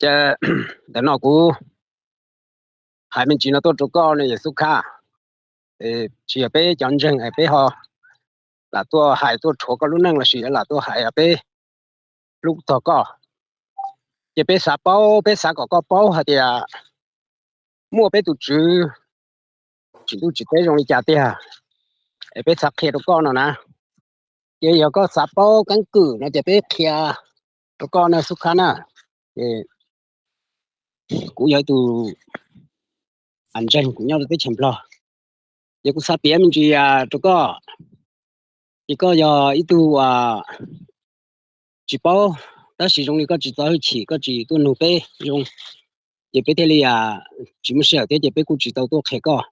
Ces ntawm no kuv hais me ntsis no tuaj rau koj ne yawm Xub Khab. Tsis yog peb cov ntseeg es peb ho lam tuaj hais tuaj rhuav koj lub neej lossis lam tuaj hais peb hlub txog koj. Ces peb xav paub, peb xav kom koj paub hais tias muaj peb tus tswv tsim ntuj tsim teb zoo li cas tiag, es peb xav qhia rau koj no na. Ces yog koj xav paub keeb kwm no ces peb qhia rau koj na Xub Khab na. Ces kuv yog ib tug ntseeg, kuv nyob rau teb chaws Nplog, ces kuv xav piav me ntsis rau koj. Ces koj yog ib tug tsis paub, tab sis zoo li koj tsis txo hwj chim, koj tsis tuaj nug peb zoo, ces peb thiaj li tsis muaj sij hawm thiab ces peb kuj tsis tau tuaj qhia koj.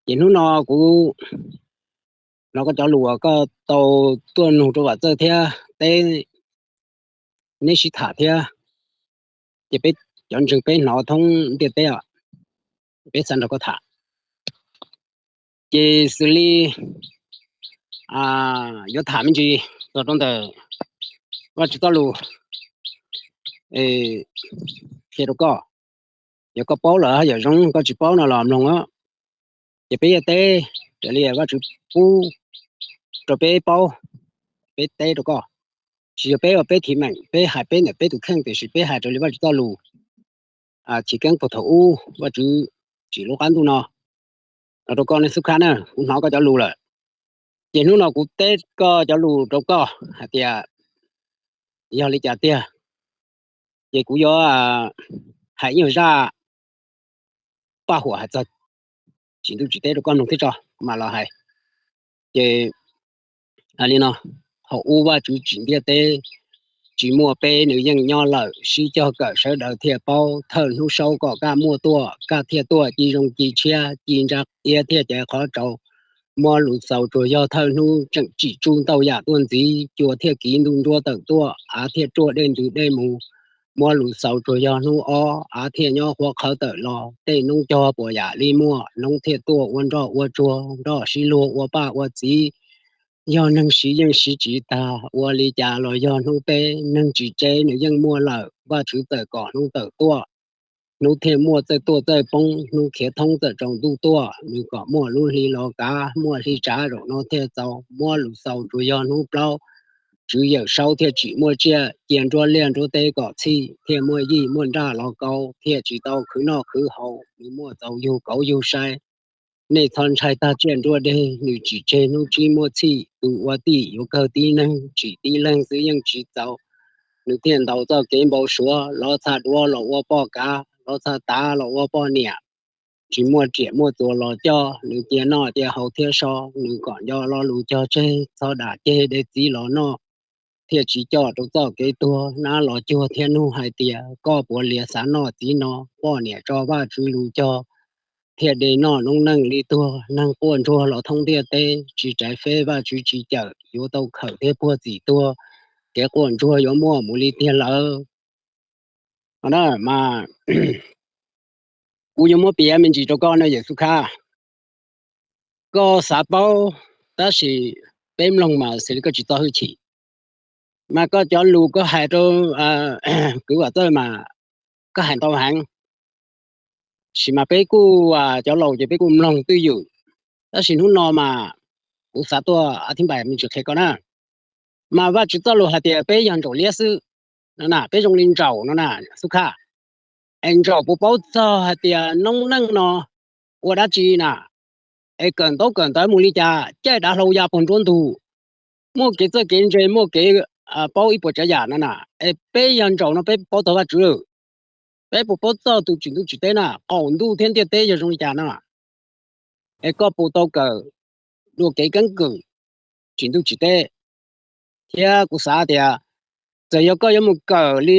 Ces hnub no kuv hnov koj cov lus uas koj tau tuaj nug rau Vam Txawj thiab teb, neb sib tham thiab, ces peb cov ntseeg peb hnov thoob ntiaj teb os, peb xav nrog koj tham. Ces xws li yuav tham me ntsis txog rau ntawm Vajtswv txoj lus qhia rau koj. Yog koj paub lawm yog zoo, koj tsis paub no los mloog. Ces peb yuav teb raws li Vajtswv pub rau peb paub, peb teb rau koj. Tsis yog peb ua peb thim meem, peb hais peb ntawm peb tus kheej, tiam sis peb hais raws li Vajtswv txoj lus chiv keeb puag thaum ub Vajtswv tsim lub qab ntuj no los rau koj ne Xub Khab na. Kuv hnov koj cov lus lawm, ces hnub no kuv teb koj cov lus rau koj hais tias yog li cas tiag. Ces kuv yuav hais ib zaj paj huam hais txog tsim ntuj tsim teb rau koj mloog thiab tso, kuv mam los hais. Ces hais li no: Thaum ub Vajtswv tsim ntiaj teb, tsis muaj peb nws yeej nyob lawm, sib cog kawm sawv daws thiaj paub. Thawj hnub saub kom kaj muaj tuaj, kaj thiaj tuaj, ci zoo ci tshiab, ci ntsa iab thiaj caiv qhov tsaus. Muab lus xaus tsuas yog thawj hnub, tseem tsim tsuj ntau yam tuaj ntxiv, cua thiaj kiv ntuj nruab tawm tuaj, av thiaj ruaj dej ntws dej mus. Muab lus xaus tsuas yog hnub ob, av thiaj nyob qhuav qhawv tawm los, tej noob cog puas yam li muaj, noob thiaj tuaj ua nroj ua tsuag, nroj sib luag ua paj ua txiv. Yog neeg siv yeej siv tsis tag, ua li cas los yog hnub peb, neeg tsis tseb nws yeej muaj lawm, Vajtswv txawm kom hnub tawm tuaj. Hnub thiaj muaj txawj tuaj txawj poob, hnub khiav thoob txawm tsaus ntuj tuaj, nws kom muaj lub hli los kav, muaj hli tsav zaum no thiaj txaus. Muab lus xaus tsuas yog hnub plaub, tswv yawm saub thiaj tsim muaj tsiaj, cia nruab liaj nruab teb kom txhij, thiaj muaj yij muaj nraj los kau, thiaj tsis tau khwv noj khwv haus, nws muaj txaus yug kauv yug sai. Nej txhob ntshai tag tsiaj nruab deg, nws tsim tseg hnub tsib muaj txhij, tus ua tij yuav kawg tib neeg, tsim tib leeg xwb yeej tsis txaus. Nws thiaj ntaus txoj kev npau suav, lov txha duav los ua poj kav, lov txha tav los ua poj niam. Tsis muaj riam muaj txuas los coj, nws cia noj cia haus thiab so, nws kom nco lo lus cog tseg, txhob dam ceg de txiv los noj, thiaj tsis coj rau txoj kev tuag. Nab los cuag thiab nug hais tias, koj puas lias xav noj txiv no? Poj niam tso Vajtswv lus cog, thiaj de noj noob neej li tuag. Neeg quaj ntsuag los thoob ntiaj teb, tsis rais feb Vajtswv tsis cawm, yuav tau khawm thiab puag txim tuag, kev quaj ntsuag yuav muaj mus li tiag lawm. Mas kuv yuav muab piav me ntsis rau koj no yawm Xub Khab. Koj xav paub, tab sis peb mloog mas xws li koj tsis txo hwj chim. Mas koj cov lus koj hais rau kwv Vam Txawj mas koj hais ntau heev, sis mas peb kuj cov laus ces peb kuj mloog twj ywm. Tab sis hnub no mas kuv xav tuaj a thib npais me ntsis qhia koj na. Mas Vajtswv txoj lus hais tias peb yog ntsaum liab xwb no na, peb zoo li ntsaum no na Xub Khab. Es ntsaum puas paub txog hais tias noob neej no ua dab tsi na? Es kawm ntaub kawm ntawv mus li cas, caij dav hlau ya puag nruab ntug, muaj kev txawj kev ntse, muaj kev paub ib puas tsav yam no na? Es peb yog ntsaum no peb paub txog Vajtswv, peb puas paub txog tus tsim ntuj tsim teb na, qaum ntuj thiab ntiaj teb yog zoo li cas no? Es koj puas tau kawm dua kev keeb kwm tsim ntuj tsim teb? Thiab kuv xav tias txawm yog koj yuav mus kawm li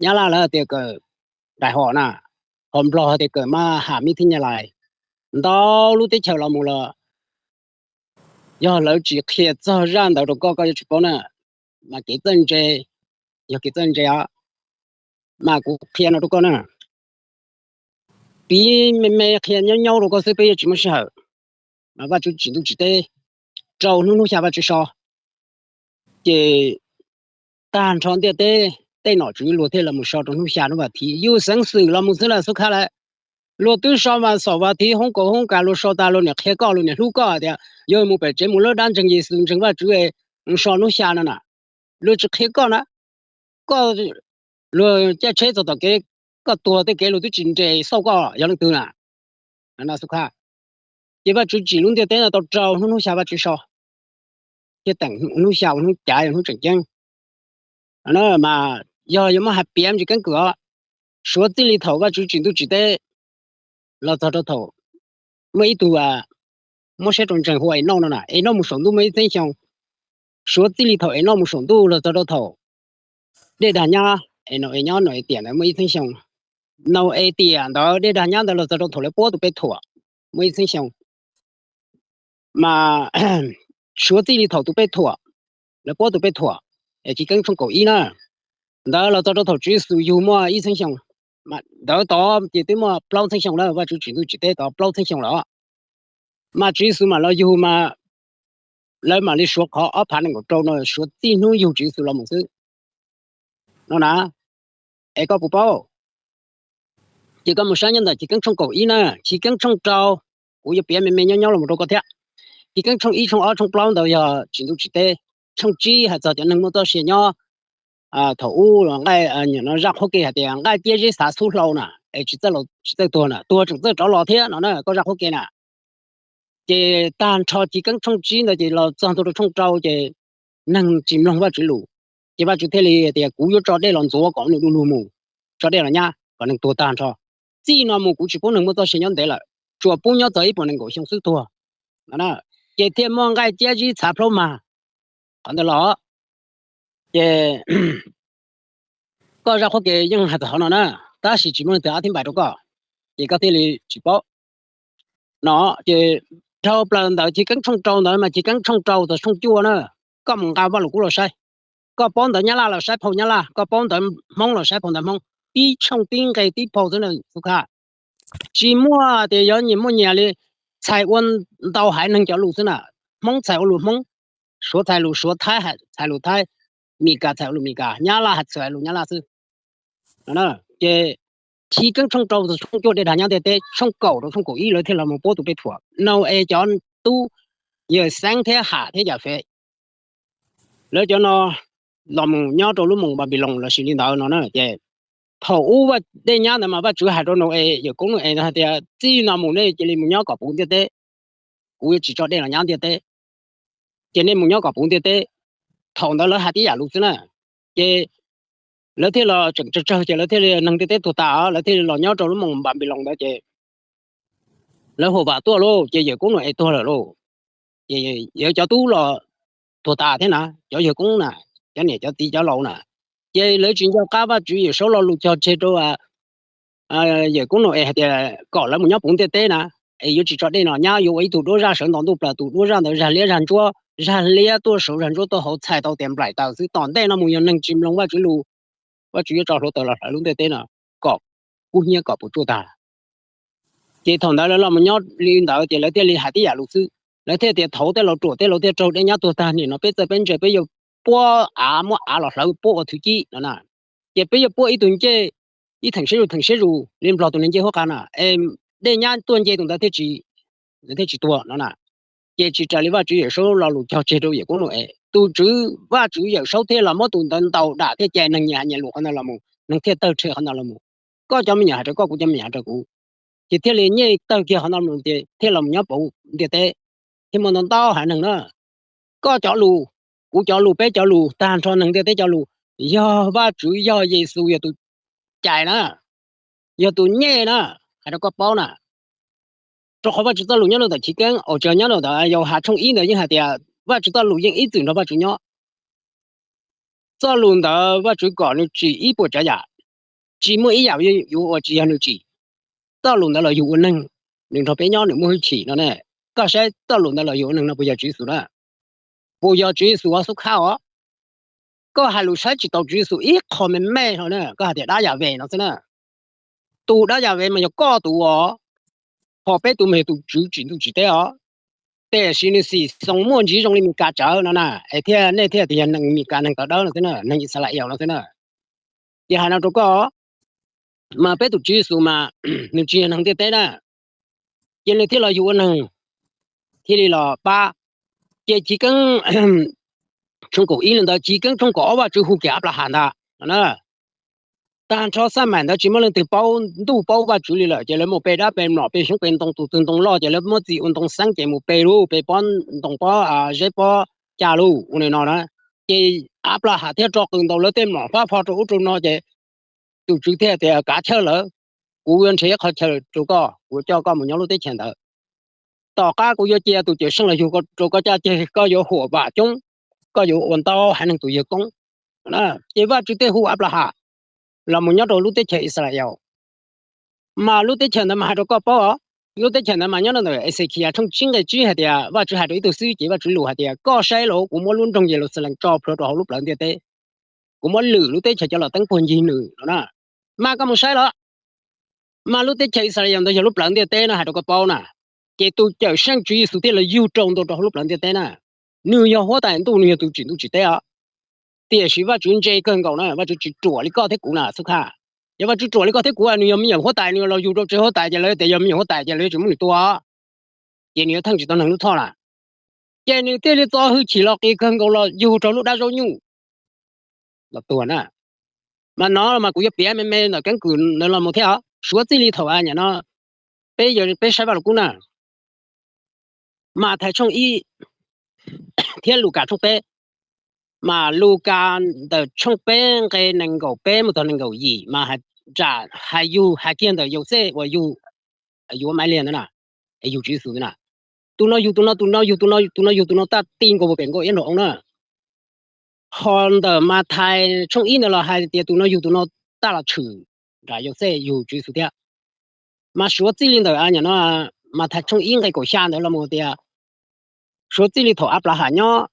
Nyab Laj lawv hais tias kawm daim hom na, ho Nplog hais tias kawm mas ham mi thib Nyab Laj, ntau lub teb chaws los mus los yog lawv tsis qhia txog zaj ntawd rau koj, koj yuav tsis paub na. Mas kev txawj ntse, yog kev txawj ntse os, mas kuv qhia no rau koj na. Piv me me qhia nyob nyob rau koj xwb, peb yuav tsis muaj sij hawm. Mas Vajtswv tsim ntuj tsim teb, rau hnub hnub xya Vajtswv so, ces tag nrho ntiaj teb, tej nom tswv luag thiaj los mus so rau hnub xya hnub vas thiv. Yus xeev xwm los mus xwb na Xub Khab lauj. Luag twb so mas xaum vas thiv hoob kaum hoob kas luag so tas luag niam qhia koj, luag niam hlub koj tias yog mus pem tsev mus lawb dab ntseeg Yexus ntseeg Vajtswv es so hnub xya no na. Luag tsis qhia koj na, koj, luag caij tsheb txog tom kev, koj tuag tej kev luag twb tsis nres xauj koj yog leej twg na. Xub Khab, ces Vajtswv tsim lub ntiaj teb no tau rau hnub, hnub xya Vajtswv so, thiaj teem hnub xya ua hnub cav yog hnub tseem ceeb. Mas yog yuav muab hais piav tsis keeb kwm os, suav txij li thaum Vajtswv tsim ntuj tsim teb los txog rau thaum muaj ib tug muab siab rau ntseeg hu ua Enauj no na, Enauj mus saum ntuj muaj ib txhiab xyoo. Suav txij li thaum Enauj mus saum ntuj los txog rau thaum dej dag nyab, Enauj es nyob Nau-es tiam ntawd muaj ib txhiab xyoo. Nau-es tiam ntawd dej dag nyab ntawd los txog rau thaum lawv puab tus pej thuam muaj ib txhiab xyoo. Mas suav txij li thaum tus pej thuam, lawv puab tus pej thuam, Chiv Keeb tshooj kaum ib na, ntawd los txog rau thaum Tswv Yexus yug muaj ib txhiab xyoo. Ntawd tod ces twb muaj plaub txhiab xyoo lawm, Vajtswv tsim ntuj tsim teb tod plaub txhiab xyoo lawm. Mas Tswv Yexus mam los yug mas lawv mam li suav qhov ob phav nees nkaum rau no suav txij hnub yug Tswv Yexus los mus xwb no na. Es koj puas paub? Ces koj mus saib nyob ntawm Chiv Keeb tshooj kaum ib na, Chiv Keeb tshooj rau, kuv yuav piav me me nyob nyob los rau koj thiab. Chiv Keeb tshooj ib, tshooj ob, tshooj plaub ntawd yog tsim ntuj tsim teb. Tshooj tsib hais txog cov neeg muaj txoj sia nyob thaum ub, nqaij, zaj qhuab ke hais tias nqaij ciab zeb xav xub hlau na, es tsis txawj tuag na, tuag tseem txawj rov los thiab no na, koj zaj qhuab ke na. Ces tag nrho Chiv Keeb tshooj tsib ntawd ces los txog ntua rau tshooj rau ces neeg tsis mloog Vajtswv lus, ces Vajtswv thiaj li tias kuv yuav tso dej los ntxuav kom nws du lug mus, tso dej los nyab kom neeg tuag tag nrho. Txij no mus kuv tsis pub neeg muaj txoj sia nyob ntev lawm, tsuas pub nyob txog ib puas nees nkaum xyoo xwb tuag. Ces thiaj muaj nqaij ciab zib txhav plaub mag qhov ntawd los. Ces koj zaj qhuab ke yeej hais txog qhov no na, tab sis tsis muaj leej twg ab thib npais rau koj, ces koj thiaj li tsis paub no. Ces dhau plaws ntawd Chiv Keeb tshooj rau ntawd mas Chiv Keeb tshooj rau txog tshooj cuaj na, koj mus nqa Vaj Lus Kub los saib. Koj paub ntawv Nyab Laj los saib phau Nyab Laj, koj paub ntawv Hmoob los saib phau ntawv Hmoob, tib tshooj tib nqe tib phau xwb na Xub Khab. Tsis muaj tias yuav nyias muaj nyias li, txhais ua ntau haiv neeg cov lus xwb na. Hmoob txhais ua lus Hmoob, Suav txhais lus Suav, Thaib txhais lus Thaib, Mis Kas txhais ua lus Mis Kas, Nyab Laj txhais lus Nyab Laj xwb. Ces Chiv Keeb tshooj rau txog tshooj cuaj dej dag nyab ntiaj teb, tshooj kaum rau tshooj kaum ib lawv thiaj los mus puab tus pej thuam. Nau-es cov tub yawg Xeeb thiab Ham thiab Yam Fej, lawv cov no los mus nyob rau lub moos Npanpiloos lossis li ntawd no na. Ces thaum ub dej nyab ntawd mas Vajtswv hais rau Nau-es, yawm koob Nau-es hais tias txij no mus nej cia li mus nyob kom puv ntiaj teb, kuv yuav tsis tso dej los nyab ntiaj teb, ces nej mus nyob kom puv ntiaj teb. Thaum ntawd lawv hais tib yam lus xwb na. Ces lawv thiaj los tseem tsawg tsawg ces lawv thiaj li, neeg ntiaj teb tuag tas lawv thiaj li los nyob rau lub moos Npanpiloos ntawd ces lawv huam vam tuaj lauj, ces yawm koob Nau-es tuag lawm lauj. Ces yawg cov tub los tuag tas thiab na, cov yawg koob na, cov niam cov txiv cov laus na. Ces lawv tsis nco qab Vajtswv Yawm Saub lo lus cog tseg rau yawm koob Nau-es hais tias kom lawv mus nyob puv ntiaj teb na, es yuav tsis tso dej no nyab, yuav ua ib tug duab zaj sawv nto ntuj plaws, tus duab zaj ntawd zaj liab zaj ntsuab, zaj liab tuaj saud zaj ntsuab tuaj hauv, txhais tau tias nplaim taws xwb. Tom ntej no mus yog neeg tsis mloog Vajtswv lus, Vajtswv yuav tso hluav taws los hlawv lub ntiaj teb no kom kub hnyiab kom puas tsuaj tag. Ces thaum ntawd lawv los mus nyob li ntawd ces lawv thiaj li hais tib yam lus xwb. Lawv thiaj tias thaum ub tej laus ruam tej laus thiaj raug dej nyab tuag tag, nim no peb txawj peb ntse peb yuav puab av, muab av los hlawv puab ua thwv cib no na. Ces peb yuav puab ib tug ncej, ib theem siab zus theem siab zus li nplog tus neeg ncej huab qab na, es dej nyab tuaj nce tus ntawd thiaj tsis, thiaj tsis tuag no na. Ces tsis raws li Vajtswv Yawm Saub lo lus cog tseg rau yawm koob Nau-es, tus Tswv Vajtswv Yawm Saub thiaj los muab tus ntawd ntaus dam thiaj cais neeg nyias hais nyias lus qhov ntawd los mus, neeg thiaj tawg rhe qhov ntawd los mus. Koj cov me nyuam hais rau koj, kuv cov me nyuam hais rau kuv, ces thiaj li nyej tawg kiag qhov ntawd mus ces thiaj los mus nyob puv ntiaj teb, thiaj muaj ntau ntau haiv neeg na. Koj cov lus, kuv cov lus, peb cov lus, tag nrho neeg ntiaj teb cov lus, yog Vajtswv, yog Yexus yog tus cais na, yog tus nyej na, hais rau koj paub na. Rau qhov Vajtswv txoj lus nyob rau ntawm Chiv Keeb, au, tsis nyob rau ntawm Yauhas tshooj ib ntawd yeej hais tias Vajtswv txoj lus yeej ib txwm nrog Vajtswv nyob. Txoj lus ntawd Vajtswv kom nws tsim ib puas tsav yam, tsis muaj ib yam yuav ua tsis yog nws tsim. Txoj lus ntawd los yug ua neeg, nws nrog peb nyob, nws muaj hwj chim no ne. Koj saib txoj lus ntawd los yug ua neeg no puas yog Tswv Yexus na? Puas yog Tswv Yexus os Xub Khab os? Koj hais lus saib tsis taus Tswv Yexus ib qho me me hlo na, koj hais tias dab Yam Ves no xwb na. Tus dab Yam Ves mas yog koj tus os, ho peb tus mas yog tus Tswv tsim ntuj tsim teb os. Tiam sis nws xim xoo muaj ntsiv zoo li Mis Kas tsawv no na, es thiaj nej thiaj tias yog neeg Mis Kas neeg tawv dawb no xwb na, neeg Yixalayees no xwb na. Ces hais no rau koj, mas peb tus Tswv Yexus mas nws tsis yog neeg ntiaj teb na, ces nws thiaj los yug ua neeg thiaj li los pab. Ces Chiv Keeb tshooj kaum ib li ntawd, Chiv Keeb tshooj kaum ob Vajtswv hu kiag Anplahas ntag no na. Tag nrho xab maim ntawd tsis muaj leej twg paub ntuj paub Vajtswv li lawm, ces lawv mus pe dab pe mlom pe xyoob pe ntoo, tus twg ntoo loj ces lawv muab txi ua ntoo xeeb ces mus pe lauj, pe pob ntoo pob zeb pob ca lauj ua li no na. Ces Anplahas thiaj rov qw ntaus lawv tej mlom fab fo rau ub rau no ces tus Tswv thiaj tias kav chawj lawm, kuv yuav nrhiav ib qho chaw rau koj, kuv yuav coj koj mus nyob lub teb chaws ntawd. Tom qab kuv yuav cia tus Cawm Seej los yug rau koj caj ces koj yuav huam vam coob, koj yuav ua ntau haiv neeg tus yawg koob. Ces Vajtswv thiaj hu Anplahas los mus nyob rau lub teb chaws Yixalayees. Mas lub teb chaws ntawd mas hais rau koj paub os, lub teb chaws ntawd mas nyob ntawm Exekiyas tshooj tsib nqe tsib hais tias Vajtswv hais rau ib tug xib hwb cev Vajtswv lus hais tias koj saib lauj, kuv muab lub nroog Yeluxalees tso plhuav rau hauv lub plawv ntiaj teb, kuv muab lwm lub teb chaws cov los teeb puag ncig nws no na. Mas koj mus saib los, mas lub teb chaws Yixalayees ntawd yog lub plawv ntiaj teb no hais rau koj paub na. Ces tus Cawm Seej Tswv Yexus thiaj los yug rau ntawm rau hauv lub plawv ntiaj teb na. Nws yog huab tais ntuj, nws yog tus tsim ntuj tsim teb os. Tiam sis Vajtswv ntse kawg nkaus na, Vajtswv tsis ruam li koj thiab kuv na Xub Khaj. Yog Vajtswv ruam li koj thiab kuv, nws yog me nyuam huab tais, nws los yug rau tsev huab tais ces lawv tias yog me nyuam huab tais ces lawv yuav tsum muab nws tua, ces nws yuav theej tsis tau neeg lub thoj na. Ces nws thiaj li txo hwj chim los qias kawg nkaus los yug rau lub dab zaub nyuj los tuag na. Mas no mas kuv yuav piav me me ntawm keeb kwm ntawd los mus thiab os, suav txij li thaum a nim no peb, peb saib Vaj Lug Kub na, Mathais tshooj ib thiab Lukas tshooj peb. Mas Lukas ntawm tshooj peb nqe nees nkaum peb mus txog nees nkaum yim mas hais, hais yug hais kiag ntawm Yauxej uas yug yuav Maivliag ntawd na, es yug Tswv Yexus ntawd na. Tus no yug tus no, tus no yug tus no, tus no yug tus no, taj ti nkaus puag pem nkauj iab nraug oo na. Ho ntawm Mathais tshooj ib ntawd los hais tias tus no yug tus no, taj los tshwm nram Yauxej yug Tswv Yexus thiab. Mas suav txij li ntawm a nim no Mathais tshooj ib nqe kaum xya ntawd los mus tias, suav txij li thaum Anplahas nyob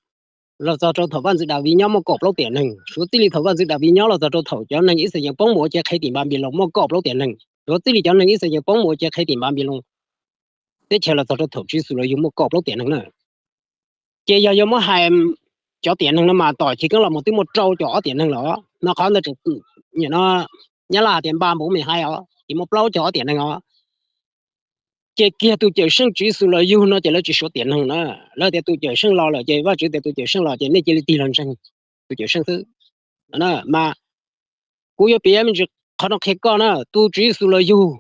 los txog rau thaum vaj ntxwv Daviv nyob muaj kaum plaub tiam neeg, suav txij li thaum vaj ntxwv Daviv nyob los txog rau thaum cov neeg Yixalayees poob mus ua cev qhev tim Npanpiloos muaj kaum plaub tiam neeg, suav txij li cov neeg Yixalayees poob mus ua cev qhev tim Npanpiloos teb chaws los txog rau thaum Tswv Yexus los yug muaj kaum plaub tiam neeg na. Ces yog yuav muab hais cov tiam neeg no mas tom Chiv Keeb los mus twb muaj rau caum ob tiam neeg lawm no. Qhov ntawd tseem, nim no Nyab Laj hais tias npa npuv me hais os, ces muaj plaub caug ob tiam neeg os. Ces kiag tus Cawm Seej Tswv Yexus los yug no ces lawv tsis suav tiam neeg na. Lawv tias tus Cawm Seej los lawm ces Vajtswv tias tus Cawm Seej los ces nej cia li tig los ntseeg tus Cawm Seej xwb. Mas kuv yuav piav me ntsis qhov no qhia koj na, tus Tswv Yexus los yug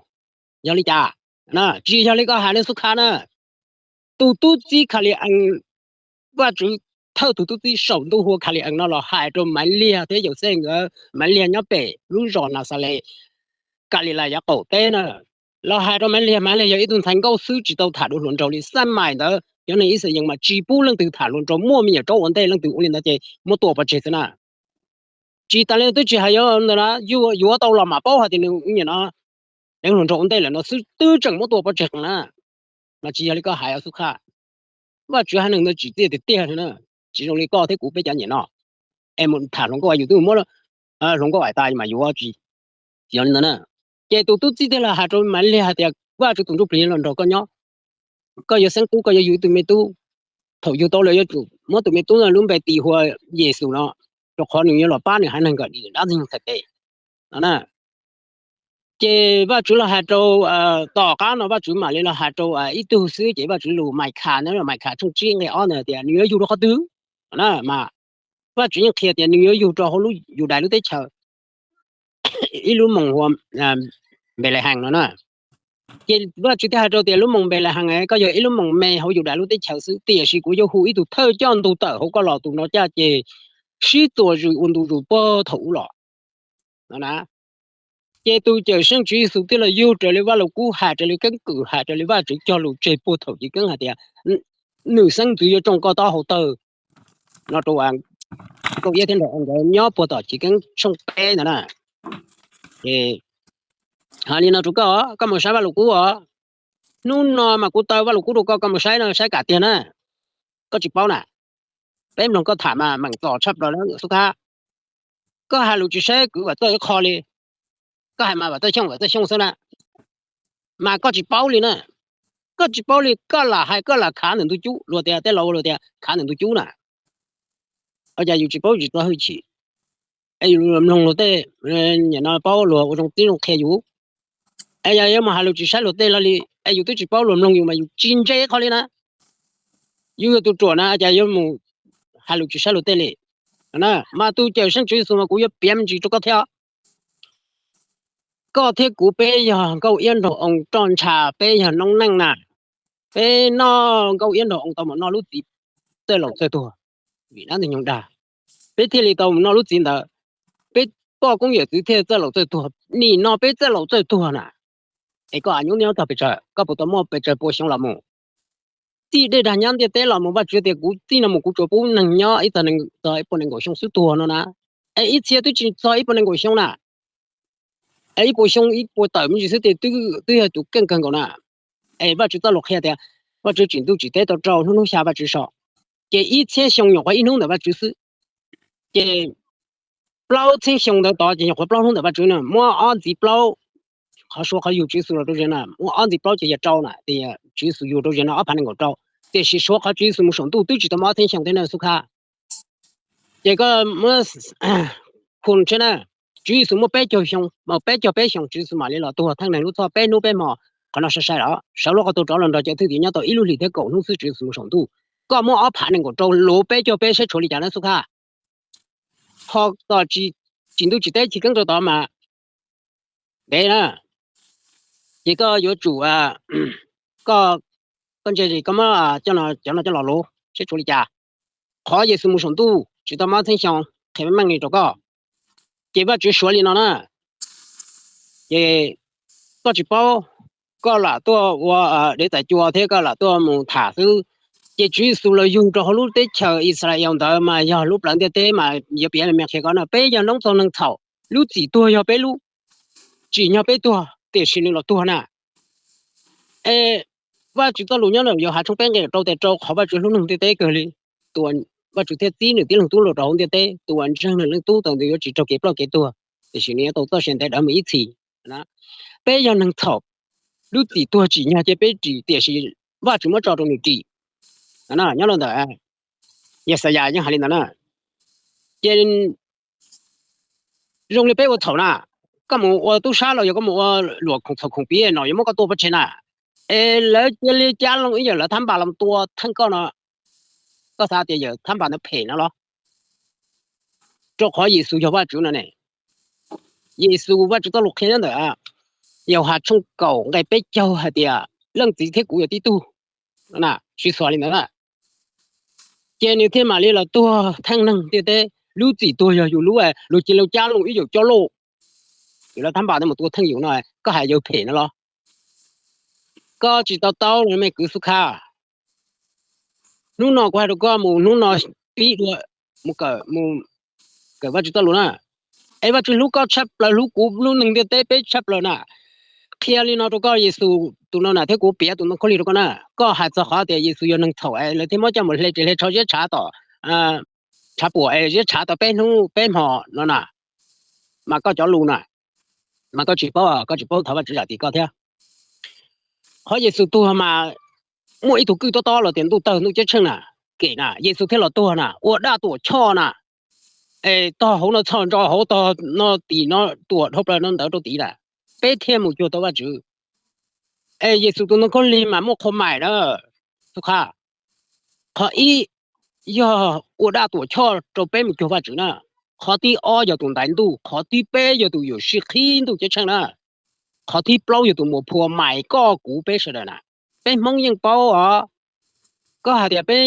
yog li cas? Tsis yog li koj hais ne Xub Khaj na. Tus tub txib Khali-ees, Vajtswv thawj tus tub txib saum ntuj hu ua Khali-ees no los hais rau Maiv Liag thiab Yauxej nkawd, Maiv Liag nyob pem lub zos Naxales, Kalilais yav qaum teb na. Los hais rau Maiv Liag, Maiv Liag yog ib tug ntxhais nkauj xwb tsis tau tham dua hluas nraug li. Xab mais ntawd cov neeg Yixalayees mas tsis pub leej twg tham hluas nraug, muaj me nyuam raub ua ntej leej twg ua li ntawd ces muab tua pov tseg xwb na. Tsis tas li twb tsis hais yuav ntawd na, yuav tau los mam paub hais tias nws nim no deev hluas nraug ua ntej lawm no xwb twb tseem muab tua pov tseg na. Mas tsis yog li koj hais Xub Khaj. Vajtswv haiv neeg ntawd tsim txiaj tiag tiag na, tsis zoo li koj thiab kuv peb cov nyiam no. Es mus tham hluas nkauj yus twb muab hluas nkauj aim tas mas yuav tsis yog li ntawd na. Ces tus tub txib thiaj li hais rau Maiv Liag hais tias Vajtswv tus ntsuj plig los nrog koj nyob, koj yuav xeeb tub, koj yuav yug ib tug me tub. Thaum yug tau lawm yuav tsum muab tus me tub no lub npe tis hu ua Yexus no, rau qhov nws yuav los pab nws haiv neeg kom dim dab ntxwg nyoog txhais tes no na. Ces Vajtswv los hais rau, tom qab no Vajtswv mam li los hais rau ib tug xwb ces Vajtswv lus Maikha na, Maikha tshooj tsib nqe ob ntawd tias nws yuav yug rau qhov twg na. Mas Vajtswv yeej qhia tias nws yuav yug rau hauv lub Yudais lub teb chaws, ib lub moos hu ua Npelehees no na. Ces Vajtswv thiaj hais rau tias lub moos Npelehees, koj yog ib lub moos me hauv Yudais lub teb chaws xwb, tiam sis kuv yuav hu ib tug thawj coj ntug tawm hauv koj los, tus no caj ces sib txuas zws ua ntu zus puag thaum ub los no na. Ces tus Cawm Seej Tswv Yexus thiaj los yug raws li Vaj Lug Kub hais, raws li keeb kwm hais, raws li Vajtswv cog lus tseg puag thaum chiv keeb hais tias nws xeeb ntxwv yuav tsoo koj taub hau tawg no rau nkauj iab thiab nraug oo nkawd nyob puag tom chiv keeb tshooj peb ntawd na. Ces hais li no rau koj, koj mus saib Vaj Lug Kub os. Hnub no mas kuv taw Vaj Lug Kub rau koj, koj mus saib no saib kam tiag na. Koj tsis paub na, peb mloog koj tham mas meem txom tshaj plaws lawm Xub Khab. Koj hais lus tsis saib kwv Vam Txawj ib qho li, koj hais mas Vam Txawj Xyooj Vam Txawj Xyooj xwb na. Mas koj tsis paub li na, koj tsis paub li, koj lam hais koj lam khav ntawm ntug cub, luag tias tej laus luag tias khav ntawm ntug cub na. Ua cas yus tsis paub tsis txo hwj chim? es yus mloog luag tej, nim no paub luag ua zoo tib zoo qhia yus. Es yog yuav mus hais lus tsis saib luag tej los li, es yus twb tsis paub luag mloog yus mas yus tsis ntse qhov li na. Yus yog tus ruam na cas yuav mus hais lus tsis saib luag tej li. Mas tus Cawmseej Tswv Yexus mas kuv yuav piav me ntsis rau koj thiab. Koj thiab kuv peb yog nkauj iab nraug oo roj ntsha, peb yog noob neej na. Peb noj nkauj iab nraug oo tau mus noj lub txiv txawj laus txawj tuag, vim dab ntxwg nyoog dag, peb thiaj li tau mus noj lub txiv ntawd. Peb poj koob yawm txwv thiaj txawj laus txawj tuag, nim no peb txawj laus txawj tuag na. Es koj a nyub nyob txog pes tsawg, koj puas tau muaj pes tsawg pua xyoo los mus? Txij dej dag nyab ntiaj teb los mus Vajtswv tias kuv txij no mus kuv tsuas pub neeg nyob ib txog ib puas nees nkaum xyoo xwb tuag no na. Es ib txhia twb tsis txog ib puas nees nkaum xyoo na. Es ib puas xyoo ib puas tawm me ntsis xwb ces twb yog tus keej kawg nkaus na. Es Vajtswv txoj lus qhia tias Vajtswv tsim ntuj tsim teb tau rau hnub, hnub xya Vajtswv so. Ces ib txhiab xyoo nyuam qhuav ib hnub ntawm Vajtswv xwb. Ces plaub txhiab xyoo ntawd tod ces nyuam qhuav plaub hnub ntawm Vajtswv na, muab ob ntxiv plaub, qhov suav qhov yug Tswv Yexus los rau ziag na, muab ob ntxiv plaub ces yog rau na, tias Tswv Yexus yug rau ziag no ob phav nees nkaum rau. Tiam sis suav qhov Tswv Yexus mus saum ntuj twb tsis tau muaj ob txhiab xyoo thiab na xub khab. Ces koj muab khu tshiab na, Tswv Yexus muaj peb caug xyoo, peb caug peb xyoos Tswv Yexus mam li los tuag theej neeg lub txhoj peb hnub peb hmo. Qhov no sai sai los sawv lub qhov tuag rov los nrog cov thwj tim nyob tau ib lub hlis thiab kaum hnub xwb Tswv Yexus mus saum ntuj. Koj muab ob phav nees nkaum rau luv peb caug peb saib tshuav li cas na xub khab. Ho tom tsim ntuj tsim teb chiv keeb rau tod mas ntev na. Ces koj yuav tsum, koj, koj ntse koj muab cov no coj los luv saib tshuav li cas. Qhov Yexus mus saum ntuj tsis tau muaj ob txhiab xyoo, qhia meej meej li rau koj. Ces Vajtswv suav li no na. Ces koj tsis paub, koj lam tuaj ua dev txais cua thiab koj lam tuaj mus tham xwb. Ces Tswv Yexus los yug rau hauv lub teb chaws Yixalayees ntawd mas yog lub plawv ntiaj teb mas yuav piav me me qhia koj na, peb yog noob txaus neeg txhaum, lub txim tuag yog peb lub, tsim nyog peb tuag tiam sis nws los tuag na. Es Vajtswv txoj lus nyob ntawm Yauhas tshooj peb nqe rau tias rau qhov Vajtswv hlub neeg ntiaj teb kawg li, tus, Vajtswv thiaj txib nws tib leeg tub los rau hauv ntiaj teb, tus uas ntseeg nws leej tub ntawd yuav tsis raug kev ploj kev tuag, tiam sis nws yuav tau txoj sia ntev dhawv mus ib txhis. Peb yog neeg txhaum, lub txim tuag tsim nyog cia peb ris tiam sis Vajtswv muab tso rau nws ris. Nyob los ntawm Yaxayas yeej hais li ntawd na. Ces zoo li peb ua txhaum na, koj mus ua tub sab los yog koj mus ua luam khoom txhaum khoom piv no yuav muab koj tua pov tseg na. Es lawv cia li cab loo ib yawm lawv thab npas los tua theej koj no, koj xav tias yawm thab npas ntawd phem no los? Rau qhov Yexus yog Vajtswv no ne. Yexus Vajtswv txoj lus qhia nyob ntawm Yauhas tshooj kaum nqe peb caug hais tias leej txiv thiab kuv yog tib tug. Siv xuas li ntawd na. Ces nws thiaj mam li los tuag theej neeg ntiaj teb, lub txim tuag yog yus lub, luag cia li cab loo ib yawm coj lauj, yawm lawv thab npas ntawd mus tua theej yus no, koj hais yawg phem no los? Koj tsis tau taub no me kwv xub khab. Hnub no kuv hais rau koj mus hnub no pib dua, mus kawm, mus kawm Vajtswv txoj lus na. Es Vajtswv hlub koj tshaj plaws, hlub kuv, hlub neeg ntiaj teb peb tshaj plaws na. Qhia li no rau koj, Yexus tus no na thiab kuv piav tus ntoo khaub lig rau koj na. Koj hais txog qhov tias Yexus yog neeg txhaum es lawv thiaj muab coj mus hle ris hle tsho ziab tshav tom, tshav puam es ziab tshav tau peb hnub peb hmo no na. Mas koj cov lus na, mas koj tsis paub, koj tsis paub thov Vajtswv zam txim koj thiab. Qhov Yexus tuag mas muaj ib tug kwj tob tob los tias ntuj tawg ntuj ceeb tsheej na, kem na, Yexus thiaj los tuag na, ua daj tuam choj na. Es tog hauv no txhoj ntso hauv, tog no tim no tuam dhau plaws no ntawd rau tid lawm, peb thiaj mus cuag tau Vajtswv. Es Yexus tus ntoo khaub lig mas muaj qhua maim na, xub khab. Qhov ib yog ua daj tuam choj rau peb mus cuag Vajtswv na. Qhov tib ob yog tus ntaiv ntuj, qhov tib peb yog tus yuam sij qhib ntuj ceeb tsheej na. Qhov thib plaub yog tus muas phua mais koj kuv peb sawv daws na. Peb Hmoob yeej paub os. Koj hais tias peb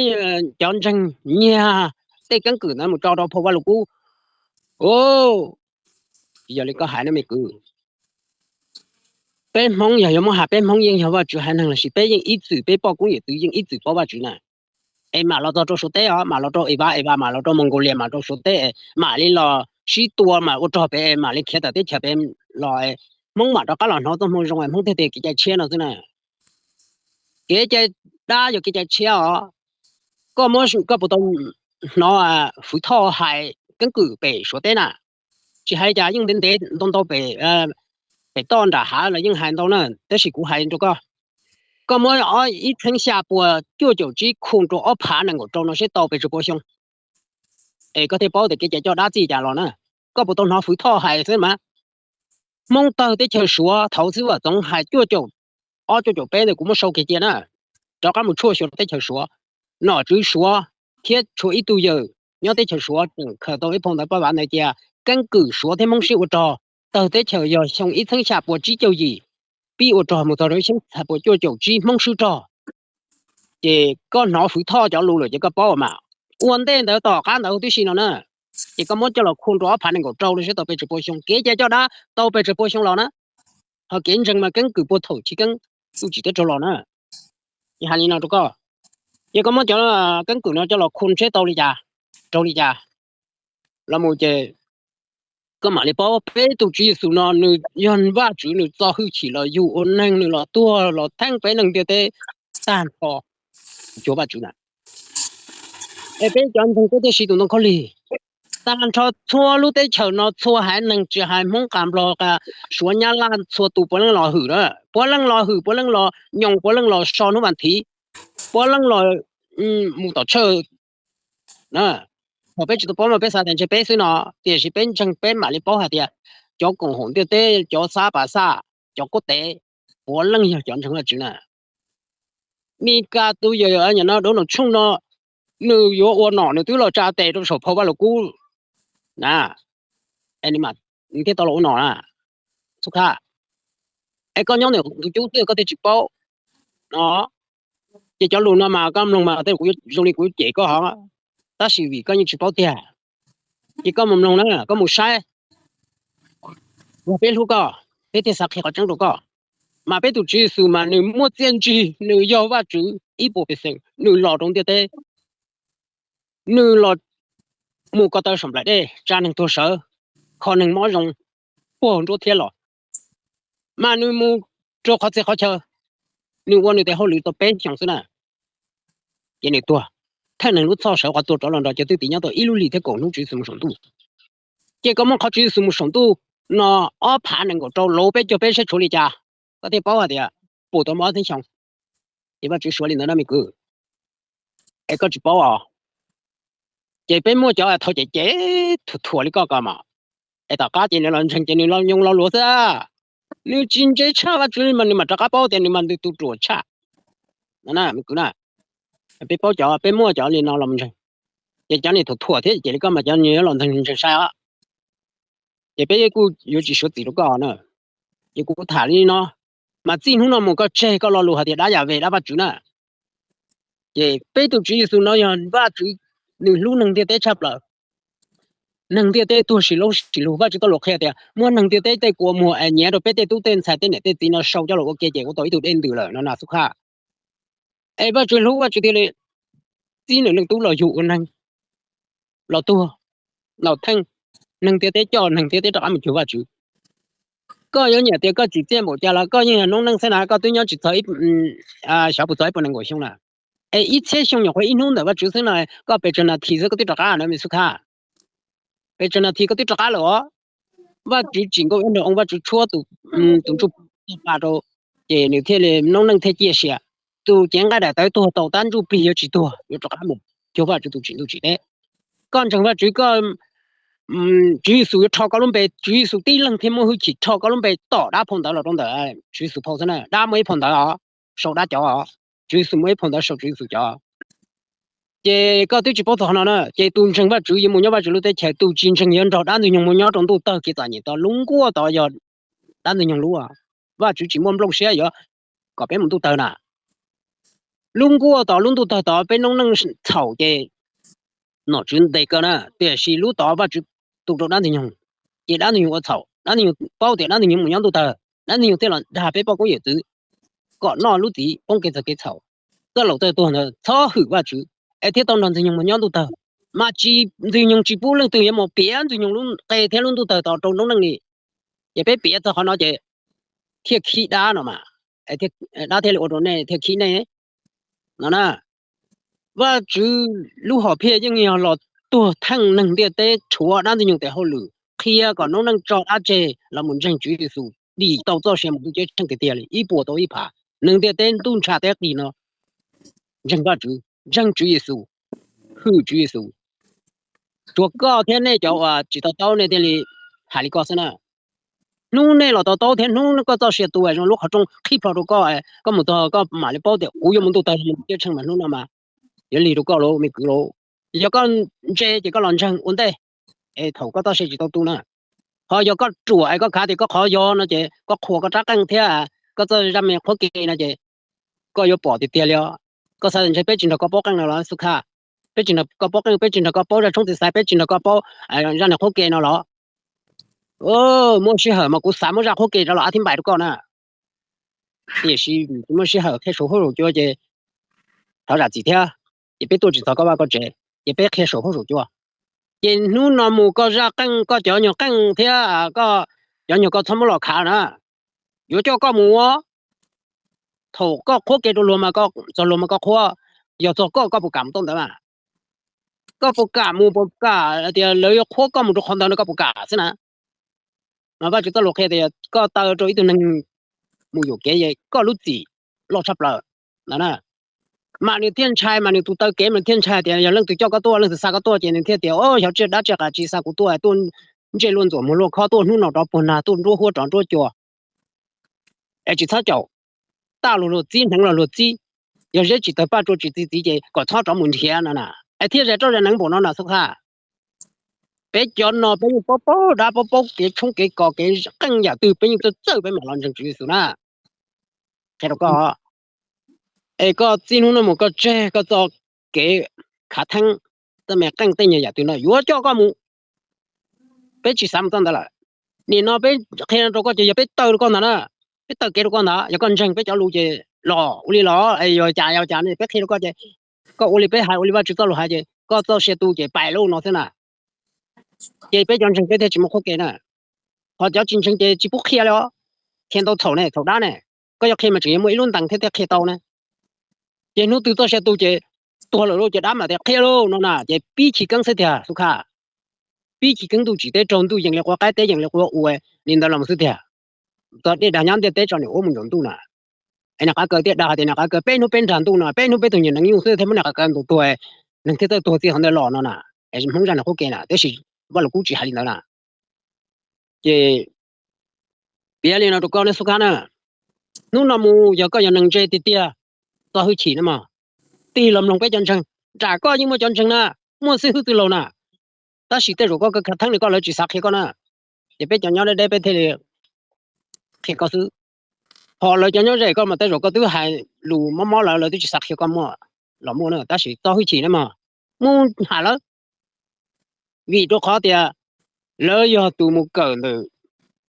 cov ntseeg nyiag tej keeb kwm ntawd mus tso rau phau Vaj Lug Kub. Yog li koj hais no me kwv, peb Hmoob yog yuav muab hais peb Hmoob yeej yog Vajtswv haiv neeg lossis peb yeej ib txwm, peb poj koob yawm txwv yeej ib txwm paub Vajtswv na. Es mam los txog rau Suav teb os, mam los rau Eva, Eva mam los rau Mongolia, mam rau Suav teb, mam li los sib tua mam ua rog pem, mam li khiav tawm teb chaws pem los, Hmoob mam rov qab los hnov txoj hmoo zoo, Hmoob thiaj tias kev cai tshiab no xwb na. Kev cai dab yog kev cai tshiab os. Koj muab, koj puas tau hnov Hwv Thoj hais keeb kwm pem Suav teb na? Tsis hais li cas yeej ntev ntev ntau ntau pem, pem toj nram hav los yeej hais ntau na, tab sis kuv hais rau koj, koj muab ib txheeb xya puas cuaj caum tsib khu rau ob phav nees nkaum rau no seb tau pes tsawg pua xyoo, es koj thiaj paub tias kev cai coj dab txij cas los na. Koj puas tau hnov Hwv Thoj hais xwb mas? Hmoob tawg teb chaws Suav thaum Xib Vam Txoov hais cuaj caum ob cuaj caum peb ntawd kuv muab sau kiag cia na, rov qab mus tshuaj xyuas teb chaws Suav, nom tswv Suav thiab tshuav ib tug yawm nyob teb chaws Suav tseem khaws tau ib phau ntawv paj vav ntawd tias keeb kwm Suav thiab Hmoob sib ua rog tawg teb chaws yog xyoo ib txhiab xya puas tsib caug yim, pib ua rog mus txog rau ib txhiab xya puas cuaj caum tsib Hmoob swb rog. Ces koj hnov Hwv Thoj cov lus lawm ces koj paub mas. Ua ntej ntawd tom qab ntawd huv tib si no na, ces koj muab coj los khu rau ob phav nees nkaum rau no seb tau pes tsawg pua xyoo, kev cai coj dab tau pes tsawg pua xyoo los na, ho kev ntseeg mas keeb kwm puag thaum chiv keeb txuj ci teb raug los na. Ces hais li no rau koj, ces koj muab cov keeb kwm no coj los khu seb tau li cas, raug li cas los mus ces koj mam li paub peb tus Tswv Yexus no nws yog Vajtswv, nws txo hwj chim los yug ua neeg, nws los tuag los theej peb neeg ntiaj teb tag nrho, cuag Vajtswv na. Es peb cov ntseeg peb thiaj siv tus ntoo khaub lig. Tag nrho txhua lub teb chaws no, txhua haiv neeg tsis hais Hmoob, Nplog, Suav, Nyab Laj, txhua tus puav leej los hwm na, puav leej los hwm, puav leej los nyoos, puav leej los so hnub vas thiv, puav leej los mus tom tshawj. Thaum peb tsis tau paub mas peb xav tias ntshe peb xwb no, tiam sis peb ntseeg peb mam li paub hais tias cov koom haum ntiaj teb, cov xab pas xaj, cov kuab tev, puav leej yog cov ntseeg Vajtswv na. Mis Kas tus yawm no Donald Trump no, nws yuav ua nom nws twb los tsa tes rau saum phau Vaj Lus Kub na, es nws thiaj tau los ua nom na. Xub Khab, es koj nyob ntawm tus cub twg koj thiaj tsis paub no. Ces cov lus no mas koj mloog mas tej zoo li kuv cem koj hov, tab sis vim koj yeej tsis paub tiag, ces koj mus mloog na, koj mus saib, yog peb hlub koj, peb thiaj xav qhia qhov tseeb rau koj. Mas peb tus Tswv Yexus mas nws muaj txiaj ntsig, nws yog Vajtswv ib puas pes xeem, nws los rau ntiaj teb, nws los mus ko taw saum nplaim dej, tsa neeg tuag sawv, kho neeg mob zoo, puag nruab thiab los, mas nws mus rau qhov txhia qhov chaw, nws ua nws tes hauj lwm tau peb xyoos xwb na, ces nws tuag. Thawj neeg lub txhoj sawv qhov tuag rov los nrog cov thwj tim nyob tau ib lub hlis thiab kaum hnub Tswv Yexus mus saum ntuj. Ces koj muab qhov Tswv Yexus mus saum ntuj no ob phav nees nkaum rau lov peb caug peb saib tshuav li cas, koj thiaj paub hais tias puas tau muaj ob txhiab xyoo. Ces Vajtswv suav li ntawd no me kwv, es koj tsis paub os. Ces peb muaj cov thov cem cem thuam thuam li koj ko mas, es tom qab ces nws los ntseeg ces nws los nyoos los luag xwb. Nws tsis ntse tshaj Vajtswv li mas nws mam rov qab paub tias nws mas nws tus ruam tshaj. Me kwv na, peb paub cov, peb muaj cov li no los ntseeg, ces cov niag thuam thuam thiab cem li koj mas cov niag los ntseeg ntseeg sai os. Ces peb kuj yuav tsis suav txim rau koj na. Ces kuv tham li no, mas txij hnub no mus koj tseg koj lo lus hais tias dab Yas Ves dab Vajtswv na. Ces peb tus Tswv Yexus no yog Vajtswv, nws hlub neeg ntiaj teb tshaj plaws. Neeg ntiaj teb tuag sis laub sis lug, Vajtswv tau lus qhia tias muab neeg ntiaj teb tej kua muag es nyiav rau peb tej tub tej ntxhais tej niam tej txiv no sau coj los ua ke ces ua tau ib tug dej ntws lawm no na xub khab. Es Vajtswv hlub Vajtswv thiaj li txib nws leej tub los yug ua neeg, los tuag, los theej neeg ntiaj teb, coj neeg ntiaj teb rov qab mus cuag Vajtswv. Koj yuav nyiam tias koj tsim txiaj npaum cas los koj yeej yog noob neej xwb na, koj twb nyob tsis txog xyov puas txog ib puas nees nkaum xyoo na. Es ib txhiab xyoo nyuam qhuav ib hnub ntawm Vajtswv xwb no, koj pes tsawg nas this xwb koj twb rov qab na me xub khab. Pes tsawg nas this koj twb rov qab lawm os. Vajtswv tsim nkauj nraug oo, Vajtswv tshuab tus ntsuj plig pa rau, ces nws thiaj li noob neej thiaj ciaj sia. Tus cev nqaij daim tawv tuag tau tab ntsuj plig yuav tsis tuag, yuav rov qab mus cuag Vajtswv tus tsim ntuj tsim teb. Koj ntseeg Vajtswv, koj, Tswv Yexus yuav rho koj lub npe, Tswv Yexus tib leeg thiaj muaj hwj chim rho koj lub npe tom dab phau ntawv los rau ntawm Tswv Yexus phau xwb na. Dab muaj ib phau ntawv os, sau dab cov os. Tswv Yexus muaj ib phau ntawv sau Tswv Yexus cov. Ces koj twb tsis paub txog qhov no na, ces tus ntseeg Vajtswv yuav mus nyob Vajtswv lub teb chaws, tus tsis ntseeg yuav nrog dab ntxwg nyoog mus nyob rau ntuj tawg kev txom nyem tod, lub nkuaj tod yog dab ntxwg nyoog lub. Vajtswv tsis muaj nplooj siab yuav kom peb mus ntuj tawg na. Lub nkuaj tod, lub ntuj tawg tod peb noob neej txhaum ces nom tswv ntes kawg na, tiam sis lub tod Vajtswv tu rau dab ntxwg nyoog, ces dab ntxwg nyoog ua txhaum, dab ntxwg nyoog paub tias dab ntxwg nyoog mus nyob ntuj tawg, dab ntxwg nyoog thiaj los dag peb poj koob yawm txwv kom noj lub txiv poob kev txhaum kev txhaum. Txoj laus txawj tuag ntawd txhob hwm Vajtswv, es thiaj tau nrog ntxwg nyoog mus nyob ntuj tawg. Mas tsis, ntxwg nyoog tsis pub leej twg yuav mus piav ntxwg nyoog lub qe thiab lub ntuj tawg tod rau noob neej li. Ces peb piav txog qhov no ces thiaj khib dab no mas, dab thiaj li ua rau nej thiaj khib nej no na. Vajtswv lub hom phiaj yeej yog los tuag theej neeg ntiaj teb, rhuav dab ntxwg nyoog tes hauj lwm, qhia kom noob neej tso dab tseg los mus ntseeg Tswv Yexus, dim tau txoj sia mus ntuj ceeb tsheej tiag tiag li ib puas tau ib phav. Neeg ntiaj teb ntuj ntsha teb qis no ntseeg Vajtswv, ntseeg Tswv Yexus, hwm Tswv Yexus. Tsuas koj thiab nej cov uas tsis to taub nej thiaj li hais li koj xwb na. Hnub nej los to taub thiab hnub koj txoj sia tu zoo lub qhov rooj qhib plho rau koj, koj mus txog koj mam li paub tias kuv yuav mus ntuj tawg mus ntuj ciab tsheej mas hnub no mas yuav lig rau koj lauj me kwv lauj. Yog koj ntse ces koj los ntseeg ua ntej es thaum koj txoj sia tsis tau tu na. Ho yog koj ruam es koj khav tias koj qhov yog no ces koj qhuas koj rab qeej thiab koj txoj zaj me qhuab ke no ces koj yuav pom tiag tiag li os. Koj xav tias ntshe peb tsis nrog koj paub qeej no los Xub Khaj? Peb tsis nrog koj paub qeej, peb tsis nrog koj paub zaj tshoob txiv xaiv, peb tsis nrog koj paub zaj niag qhuab ke no los? Muaj sij hawm mas kuv xav muab zaj qhuab ke rov los ab thib npais rau koj na. Tiam sis tsis muaj sij hawm, qhia saum huab saum cua ces thov zam txim thiab. Ces peb tuaj tsis txog koj vaj koj tsev, ces peb qhia saum huab saum cua. Ces hnub no mus koj zaj qeej, koj cov nyuag qeej thiab koj cov nyuag koj txhob muab los khav na. Yuav coj koj mus ua, thaum koj qhuab ke rau luag mas, txog luag mas koj qhuab, yog txog koj, koj puas kam mus tuaj ntawd mas? Koj puas kam mus, puas kam tias lawv yuav qhuab koj mus rau qhov ntawd no, koj puas kam xwb na? Mas Vaj Tswv txoj lus qhia tias koj taw rau ib tug neeg mus yuam kev, koj lub txim loj tshaj plaws ntawd na. Mas nws thiaj ntshai, mas nws tus taw kev mas nws thiaj ntshai tias yog leej twg coj koj tuaj, leej twg xa koj tuaj ces nws thiaj tias, o, xyov tsiaj dab tsiaj qas tsis xa kuv tuaj, tuaj ntsej luaj ntxuam muag luaj khob, tuaj hnub no rov puag nag, tuaj nruab huab rov nruab cua. Es tsis txhob caum, taj los luag txib, hneev los luag txib, yog zeb tsis tawg paj tsua tsis txi txiv ces kom txhob rov mus nrhiav no na. Es thiaj zais roj zais hneev npaum no na Xub Khaj. Peb cov no peb yeej paub paub dab, paub paub kev tshoob kev kos, kev qeej yam twg peb yeej txawj txawj, peb mam los ntseeg Tswv Yexus na. Qhia rau koj, es koj txij hnub no mus koj tseg koj txoj kev khav theeb, txoj me qeej tej nyuag yam twg no yuav coj koj mus, peb tsis xav mus txoj ntawd lawm. Nim no peb qhia rau koj ces yog peb taw rau koj ntag na, peb taw kev rau koj ntag. Yog koj ntseeg peb cov lus ces los ua li los, yog cas yog cas ne, peb qhia rau koj ces koj ua li peb hais, ua li Vaj Tswv txoj lus hais ces koj txoj sia tu ces pais lawm no xwb na. Ces peb cov ntseeg peb thiaj tsis muaj qhuab ke na. Ho cov tsis ntseeg ces tsis pub qhia li os. Qhia ntau txhaum ne, txhaum dab ne. Koj yuav qhia mas tseem yuav muaj ib lub ntees thiab thiaj qhia tau ne. Ces hnub twg txoj sia tu ces tuag lawm lauj, ces dab mam tias qhia lauj no na, ces pib chiv keeb xwb tiag Xub Khaj. Pib chiv keeb ntuj tsim teb raug, ntuj yees li quav qaib, teb yees li quav ua, li ntawd los xwb tiag. Txog dej dag nyob ntiaj teb tso niam ua mus ntaus ntuj na. Es niam qav kaws thiaj dag hais tias niam qav kaws peb hnub peb nrag ntuj no, peb hnub peb tug nyuag hneev nyuj xwb thiaj muab niam qav kaws ntaus tuag, neeg thiaj txawj tuag txij hauv ntawd los no na. Es Hmoob zaj niag qhuab ke na, tab sis Vaj Lug Kub tsis hais li ntawd na. Ces piav li no rau koj ne Xub Khaj na, hnub no mus yog koj yog neeg ntse tiag tiag, txo hwj chim na mog, tig los mloog peb cov ntseeg. Nram koj yeej muaj cov ntseeg na, muaj xib hwb twg laug na, tab sis tej zaum koj khav theeb li koj lawv tsis xav qhia koj na, ces peb cov nyob deb deb peb thiaj li qhia koj xwb. Ho lawv cov nyob ze koj mas tej zaum koj twb hais lus mob mob lawv, lawv twb tsis xav qhia koj muaj los muaj na, tab sis txo hwj chim na mog, mus hais lawv. Vim rau qhov tias lawv yog tus mus kawm ntawm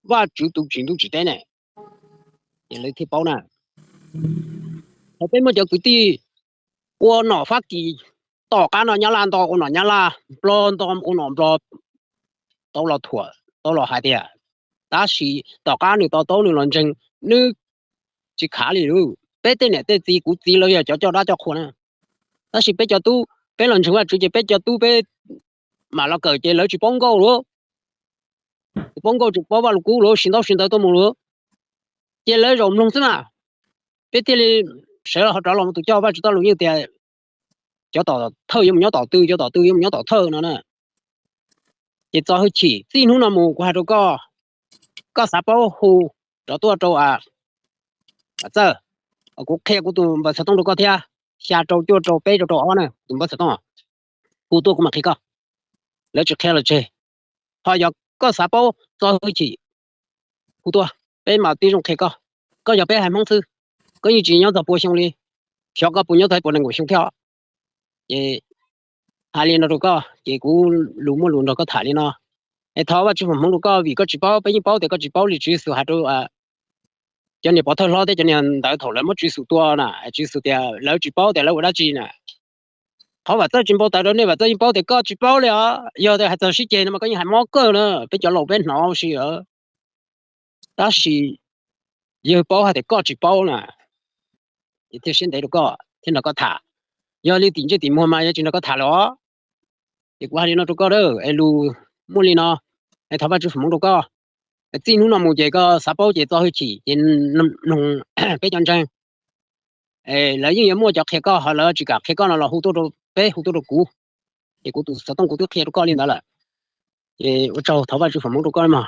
Vaj Tswv tus tsim ntuj tsim teb ne, ces lawv thiaj paub na. Thaum peb muaj cov kwv tij ua nom Fab Kis, tom qab no Nyab Laj nto ua nom Nyab Laj, Nplog nto ua nom Nplog, tau los thuam, tau los hais tias, tab sis tom qab nws to taub nws los ntseeg, nws tsis khav li lauj. Peb tej niam tej txiv, kuv txiv lawv yog cov coj dab coj qhua na, tab sis peb cov tub peb los ntseeg Vaj Tswv ces peb cov tub peb mam los kawm ces lawv tsis paub nkauj lauj, tsis paub nkauj tsis paub Vaj Lug Kub lauj, siv ntaub siv ntawv tuaj mus lauj, ces lawv zaum mloog xwb mas. Peb thiaj li sawv los ho rov los mus tus coj Vaj Tswv txoj lus yeej tias cov tom thawj yuav mus nyob tom tw, cov tom tw yuav mus nyob tom thawj no na. Ces txo hwj chim, txij hnub no mus kuv hais rau koj, koj xav paub hu rov tuaj rau Vam Txawj, kuv qhia kuv tus npawb xov tooj rau koj thiab, xya rau cuaj rau peb rau rau ob na, tus npawb xov tooj, hu tuaj kuv mam qhia koj, lawv tsis qhia los tseg. Ho yog koj xav paub txo hwj chim, hu tuaj, peb mam tib zoo qhia koj. Koj yog peb haiv Hmoob xwb, koj yeej tsis nyob txog pua xyoo li, xyov koj puas nyob txog puas nees nkaum xyoo thiab. Ces hais li no rau koj ces kuv lus muaj lus nrog koj tham li no. Es thov Vaj Tswv foom hmoov rau koj vim koj tsis paub, peb yeej paub tias koj tsis paub li Tswv Yexus hais rau cov niam pov thawj hlob thiab cov niag ntawd thaum lawv muab Tswv Yexus tua na, Tswv Yexus tias lawv tsis paub tias lawv ua dab tsi na. Qhov Vam Txawj tsis npau taws rau nej, Vam Txawj yeej paub tias koj tsis paub li os, yog hais txog sib ceg no mas koj yeej hais mob kawg na, peb cov laus peb hnov ua si os. Tab sis yawg paub hais tias koj tsis paub na, thiaj siab ntev rau koj thiab nrog koj tham. Yog li tim ntsej tim muag mas yog tsis nrog koj tham lawm os. Ces kuv hais li no rau koj, es lus muaj li no, es thov Vaj Tswv foom hmoov rau koj. Txij hnub no mus ces koj xav paub ces txo hwj chim ces mloog peb cov ntseeg. Lawv yeej yuav muaj cov qhia koj, ho lawv tsis kam qhia koj no los hu tuaj rau peb, hu tuaj rau kuv. Ces kuv tus xov tooj kuv twb qhia rau koj li ntawd lawm. Ces ua tsaug, thov Vajtswv foom hmoov rau koj mog.